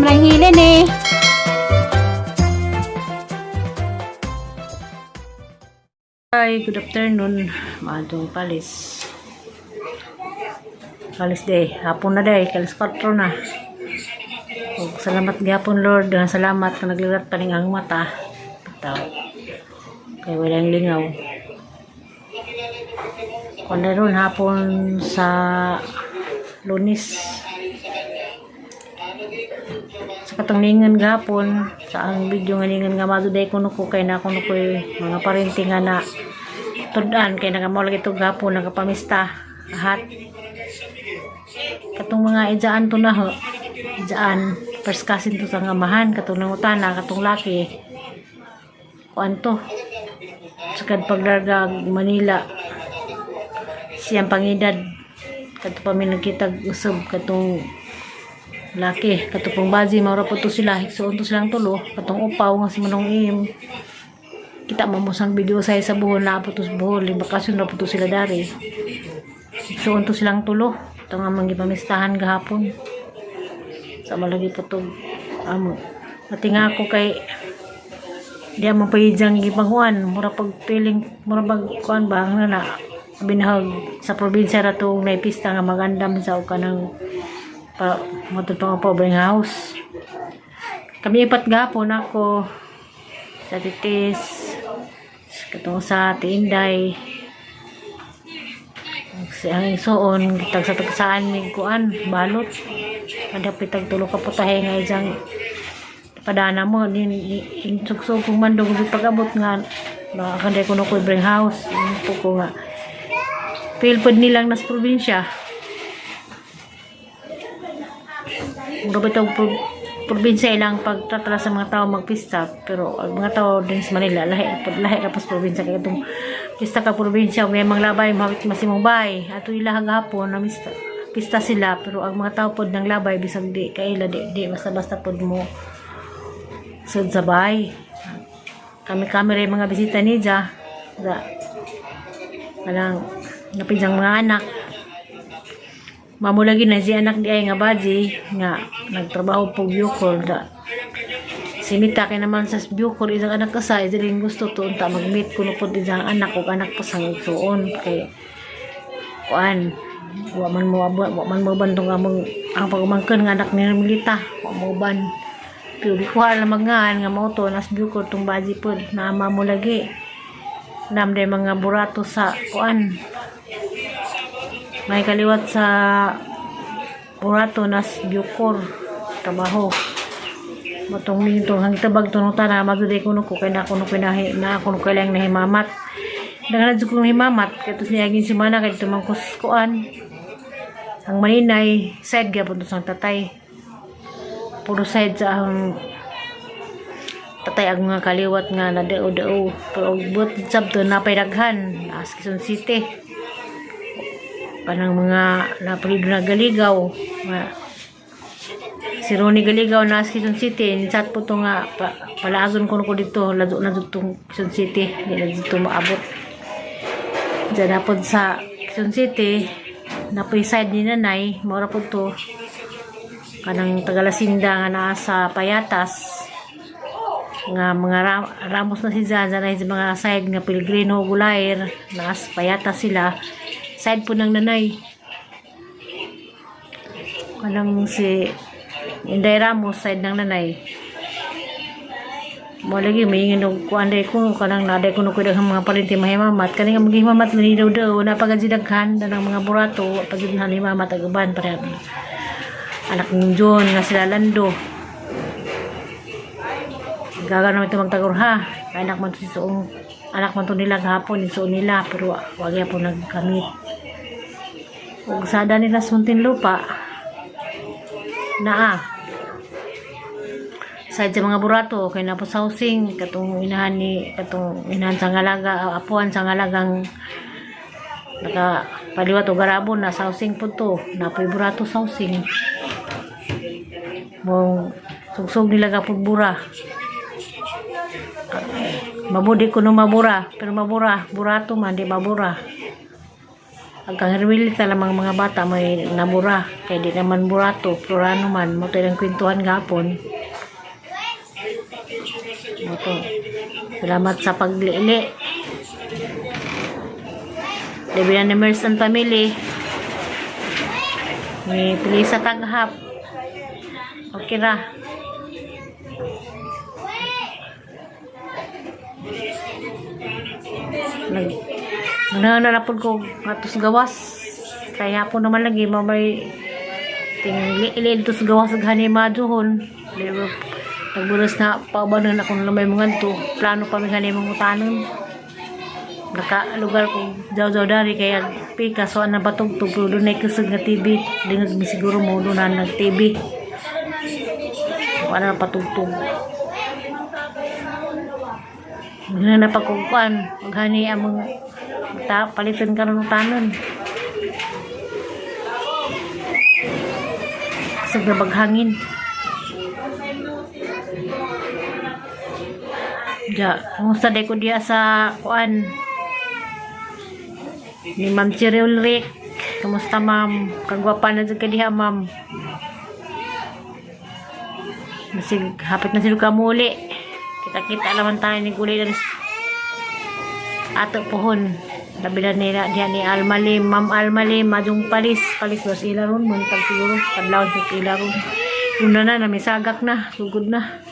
Sobrang hilin eh. Hi, good afternoon. Maadtong palis. Palis day. Hapon na day. Kalis 4 na. Og salamat gyapon, Lord. Salamat na naglirat pa ning ang mata. Bitaw. Kay walang lingaw. Kung na ron hapon sa Lunes. Sa katong ningan gahapon sa ang video nga ningan nga maduday kuno ko kay na kuno ko mga parente nga na tudan kay nagamao lagi to gahapon nagapamista lahat katong mga ijaan to na ho, ijaan first cousin to sa ngamahan, katong nangutana, katong laki kuan to sakad paglarga Manila siyang pangidad kadto pa mi nagkita usab katong laki katong baji maura po to sila, higsuon to silang tulo, katong upaw nga si Manong Im. Kita mo mo sang video sa Bohol na po to sa Bohol, bakasyon na po to sila dari. Higsuon to silang tulo ito nga manggipamistahan gahapon sa malagi po to amo pati nga ako kay di mo pahijang gipanguan, mura pag feeling, mura pag kuan ba ang na binahag sa probinsya ra tong naipista nga magandam sa og kanang pa motud pa nga pobreng house. Kami ipat gapon, ako sa titis katong sa tiinday si ang igsuon tag sa tagsaan ni kuan balot kada pitag tulo ka putahe nga ijang padana mo din insugsog kong mandog ug pag-abot nga nakakanday kuno ko bring house po ko nga feel pod nilang nas probinsya. Mura ba itong probinsya ilang pagtatala sa mga tao magpista, pero ang mga tao din sa Manila lahi pod lahi ra pa sa probinsya kay itong pista ka probinsya may mga labay mawit masimong bay ato ila hagapon na mista pista sila, pero ang mga tao pod ng labay bisag di kaila di, di basta basta pod mo sud sa bahay. Kami kami rin mga bisita niya da kanang napidyang mga anak. Mamulagi na si anak di ay nga baji nga nagtrabaho po Bucor da. Si Mita kay naman sa Bucor isang anak ka sa rin gusto to unta mag-meet kuno pod isang anak ug anak pa sang igsuon kay kuan wa man mo wa man mo bantong among ang pagumangkon nga anak ni Milita wa mo ban, pero di ko alam magngan nga mao to nas Bucor tong baji pod na mamulagi nam day mga burato sa kuan may kaliwat sa burato nas Bucor trabaho matong mintong hang tabag tunong tana maduday kuno ko kay na kuno ko nahi na kuno ko lang nahimamat daghan jud kong himamat kay tos niaging semana kay tumangkos kuan ang maninay side gyapon to sang tatay, puro side sa ang tatay ang mga kaliwat nga na dao-dao, pero og buot sab to napay daghan as Quezon City kanang mga napalido na Galigaw nga si Ronnie Galigaw na sa Quezon City chat po to nga pa, palaagon ko ko dito lado na dito Quezon City di na dito maabot. Diyan na po sa Quezon City napoy side ni nanay maura po to kanang Tagalasinda nga naa sa Payatas nga mga Ramos na si Zaza na sa mga side nga Pilgrino Gulair naas Payatas sila, side po ng nanay kanang si Inday Ramos, side ng nanay mo lagi may og kuan day ko kanang naday kuno ko daghang mga parinti mahimamat kani nga maghimamat ni daw daw napagad daghan danang mga burato pag na himamat ag uban pareha anak ng John nga sila Lando gaga naman ito magtagurha anak man to si suong anak man to nila gahapon yung suon nila pero wag po nagkamit ug sada nila sa Muntinlupa naa side sa mga burato kay na po sa housing katong inahan ni katong inahan sa ngalaga apuan sa ngalagang naka paliwat og garabon na sa housing po to napoy burato sa housing mong sugsog nila gapod bura. Mabudi ko no mabura pero mabura burato man di mabura. Ang kang lamang mga bata may nabura kay di naman burato, plurano man mo to ilang kwentuhan gapon. Mo to. Salamat sa paglili. Labi na ni Merce and family. Ni Pilisa Taghap. Okay ra. Nag Nananapod ko ngatos gawas. Kaya po naman lagi mamay tingli tos gawas gani maduhon. Nagbulos na paubanon akong lamay mga to. Plano pa mi gani mga utanon. Naka lugar ko jaw-jaw dari kaya pika so ana batugtog pero dunay kusog nga TV. Dingag mi siguro mo doon na nag TV. Wala na patugtog. Wala na pagkukuan. Maghani ang mga ta, palitan ka ng tanon. Kasag na baghangin. Ja, kumusta day ko diya sa kuan ni Ma'am Cheryl Rick. Kumusta, ma'am? Kagwapa na dyan ka diha, ma'am. Masig, hapit na sila kamuli. Kita-kita naman tayo ni Gulay na ato pohon. Labi na nila diha ni Alma Lim, Ma'am Alma Lim, Madung Palis. Palis was ila ron, muntag siguro. Kadlawon sa ila ron. Una na, namisagak na, sugod na.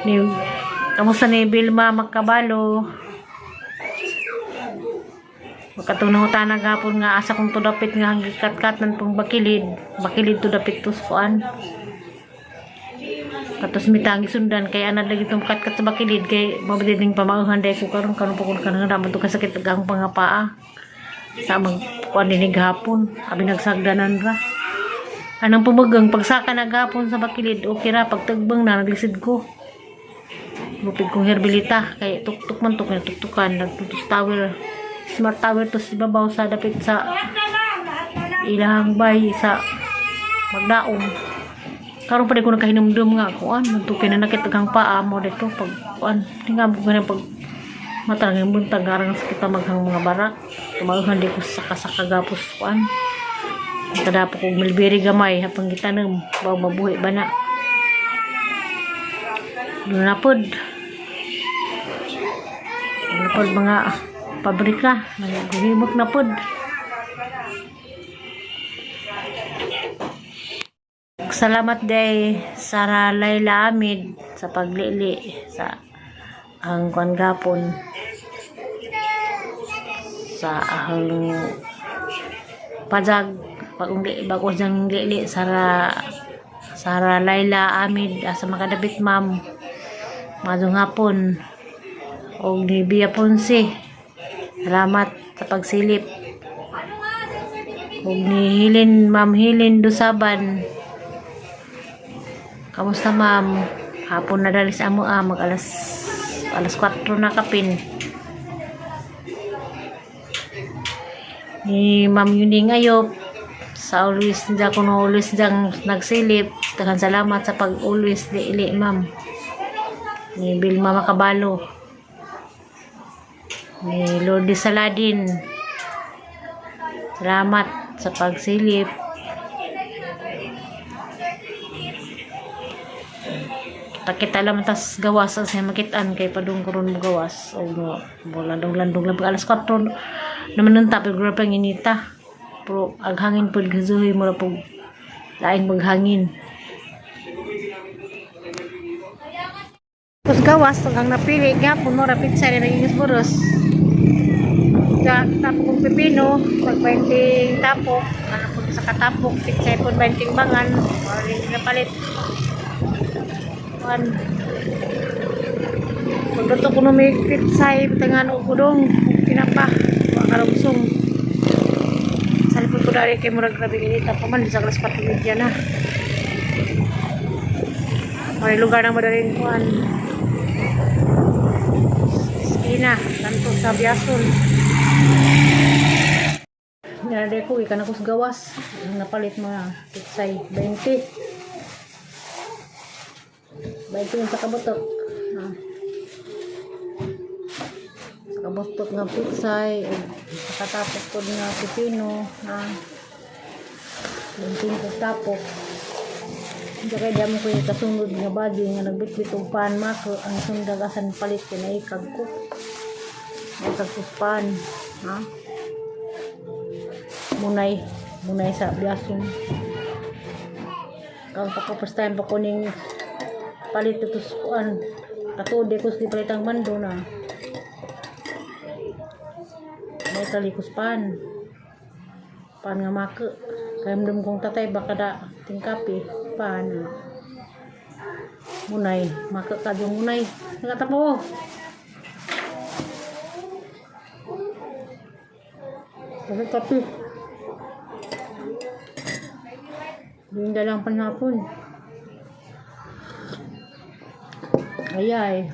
Ni, kamusta ni Vilma Magkabalo? Makatong nangutana gapon nga asa kong tudapit nga hanggikat-kat nan pong bakilid. Bakilid tudapit tos kuan. Katos mitangi sundan kay anad lagi tong katkat sa bakilid kay mabadining pamauhan day ko karon karon pa kun kanang naman to kasakit ang pangapaa. Sa mag kuan dinhi gahapon, abi nagsagdanan ra. Anang pumugang pagsaka na gapon sa bakilid, okay ra pagtagbang na naglisid ko. Lupig kong herbilita kay tuktok man tok tuktukan nagtutos tower, smart tower to sa ibabaw sa dapit sa ilahang bay sa magdaom. Karon pa di ko nakahinumdum nga kuan man to kinanakit ang paa mo dito pag kuan tinga mo ganang pag mata ng buntag garang sakit maghang mga barak tumaguhan di ko saka-saka gapos kuan kadapo kog mulberry gamay hapang gitanom baw mabuhi ba na. Doon na pod. Doon na pod mga pabrika. Naghimok na pod. Salamat day Sara Laila Amid sa paglili sa ang kuan gapon sa ang pajag bagong bago diyang lili Sara Sara Laila Amid asa makadapit, ma'am, maayong hapon og ni Bia Ponce, salamat sa pagsilip, og ni Hilin, Ma'am Hilin Dusaban, kamusta, ma'am? Hapon na dali sa amo, ah, mag alas alas 4 na kapin. Ni Ma'am Yuning Ayop sa always dyan kuno always dyan nagsilip, daghan salamat sa pag always di ili, ma'am. Ni Vilma Makabalo, ni Lourdes Saladin, salamat sa pagsilip. Takita lang tas gawas sa makitaan kay padung karon mo gawas og mo landong landong lang pag alas 4 naman nunta pero grabe ang inita pero ang hangin pud gazuhi mo ra pug laing maghangin. Tapos gawas ang napili gyapon mo ra pizza ni naging buros. Sa tapok kong pipino, pag 20 tapok, ano po sa katapok, pizza po 20 bangan, wala rin napalit. Kuan. Pagluto ko no may pitsay, tangan og udong, ug tinapa, wa karugtong. Sa likod ko dari kay murag grabe inita pa man sa alas 4:30 na. May lugar na madaling kuan. Eskina, kanto sa Biason. Nilagay ko, ikan ako sa gawas. Ang napalit mga pitsay, 20. 20 yung sa kabutok. Ah. Sa Kabustot nga pitsay ug nakatapok pod nga pipino na bunting kog tapok. Hindi kay damo ko yung kasunod nga body nga nagbitbit og pan mako ang sundag asan palit kay naikag ko. Naikag ko sa pan. Ha? Munay. Munay sa biyason. Kang pa ko first time pa ko ning palit ito sa kuan. Katudi ko sa palit ang mando na. May kalikos pan. Pan nga mako. Kaya mdum kong tatay baka da tingkapi pan. Munay, mako ka yung munay. Nakatapo. Kasi kape. Yung dalang panhapon. Ayay.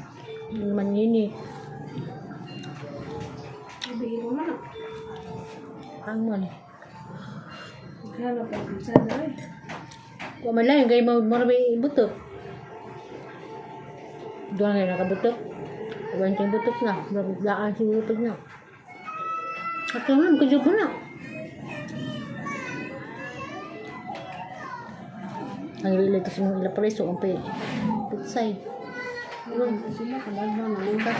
Hindi naman yun eh. Sabihin mo na. Ang man. Maghanap ang kalsada eh. Kung man lang, gay mo mo may butok. Doon nga nakabutok. Kuwan kang butok na. Laan siguro pag na. At naman, kudyo po na. Ang ililito sa mga ila preso, ang pitsay. Ano sila kadaghan na manggas.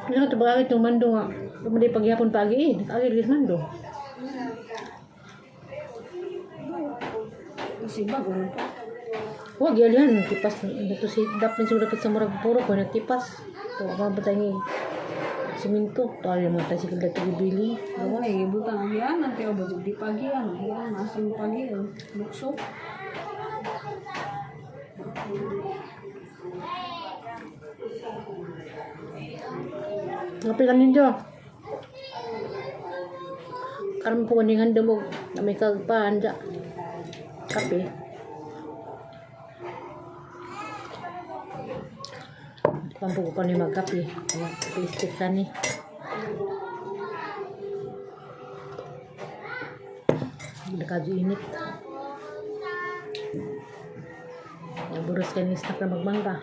Hindi ko ito itong mando nga. Tumadi paghihapon pagi eh. Nakaagil gis mando. Kasi bago na pa. Huwag yan yan. Tipas. Ito si Daplin siguro dapat sa murag puro ko. Nagtipas. Ito ako ba tayo siminto. Tayo naman tayo siguro dati bibili. Ako na ibutang ang yan, ang tiyo ba di pagi yan, yan asin pagi yan, lukso. Ngapi ka ninyo. Karon po kaning handom og na may kagpaan dya. Kape. Pampo ko kani magkape. Kape stick kani. Nakadyo init. Naburos kani snack na magmangga.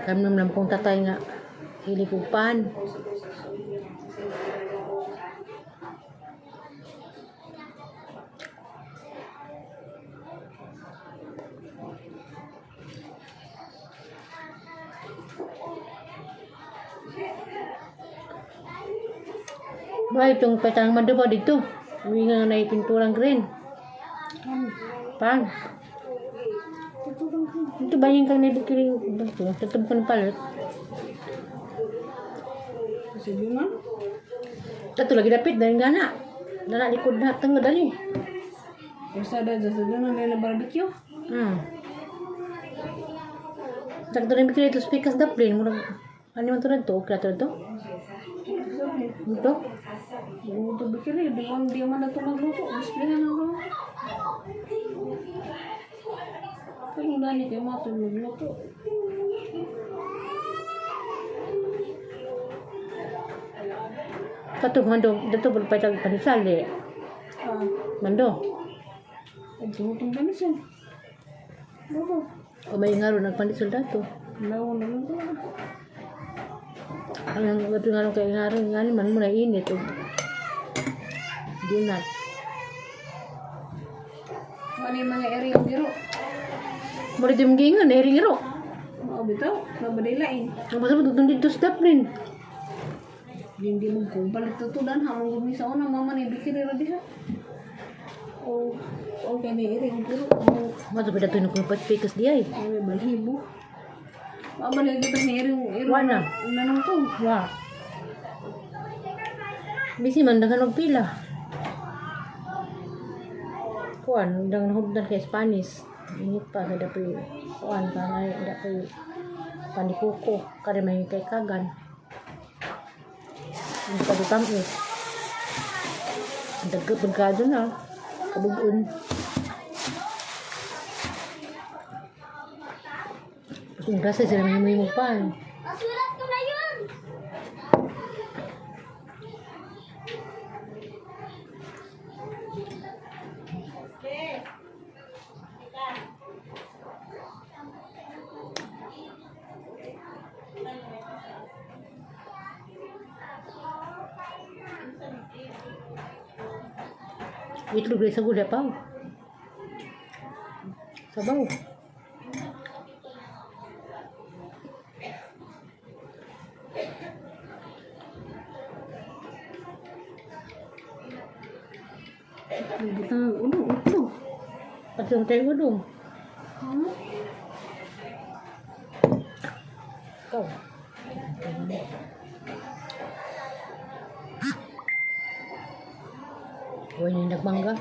Kamnam nam kong tatay nga hili kong pan. Ba, itong petang mando pa dito. Uwi nga na ipinturang green. Pan. Ito ba yung kang nabikiling? Ito, tatabo ko ng palit. Kasi yun na. Ito lagi dapit, dahil nga na. Nana likod na, tanga dali. Kalsada dyan sa doon ang barbecue. Sakto rin bikili ito speakers da plane. Murag, ano man to na to? Okay na to? Ito? Ito bikiri, di man di man na ito magluto. Displayan ako. Pero dali kayo mga ito magluto. Kato, mando, dato, pa itang panisali. Ah, Mando. ay tumutong panisol. Bobo. O may ngaro, nagpanisol dato. Lawa naman ito. Ang ang ito nga kay ngaro, nga man mo na init. O, di na. Ano yung mga area ang giro? Mura di mong gingan, eh, ringiro. Mga bitaw, nabadilain. Ang basta mo, tutong dito sa plane. Hindi mo ko balik tutudan hamon gumi sa una mama ni bikiri ra diha. O o kay may iri ang giro. O Mato pa dato yung kupat pikas di ay. ay balhibo. Mabalik kita ni iri iri. Wala. Una nang to. Wa. Busy man daghan og pila. Kuan dang nahubdan kay Spanish. Init pa kay dapoy kuan pa na dapoy panikuko kare may kay kagan. Ang pagutang is. Dagko pud ka na. Kabugon. Kung rasa sila may mo pan. Masulat ko na Itlog rin sa gulay pa. Sabaw. Butang ulo, ulo. At yung tayo udong. Ha? Ikaw. Huwag niyo nagmangga.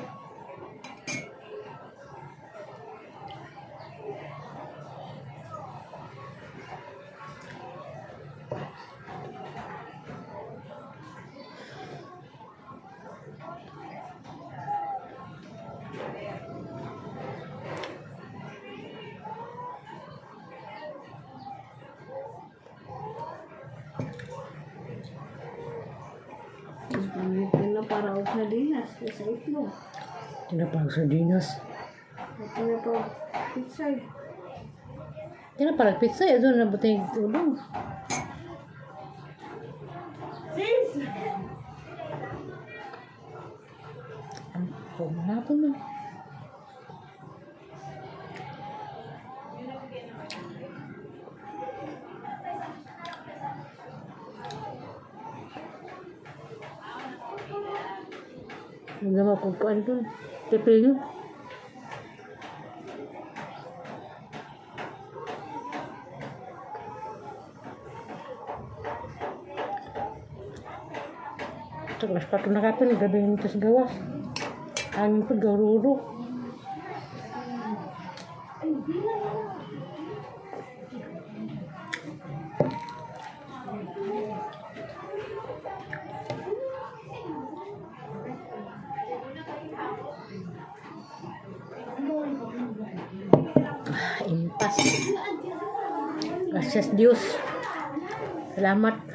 Gamitin na para og sardinas sa itlog. Tinapang sardinas. Ito na pa pizza. Tinapang pizza. Ito na buting udong. Sis! Ang pumanapon na. Ang gama kung kuan dun. Pipili. Ito, mas pato na kapin. Gabi nito sa gawas. Ang po, garuro. Impas. Gracias Dios. Salamat.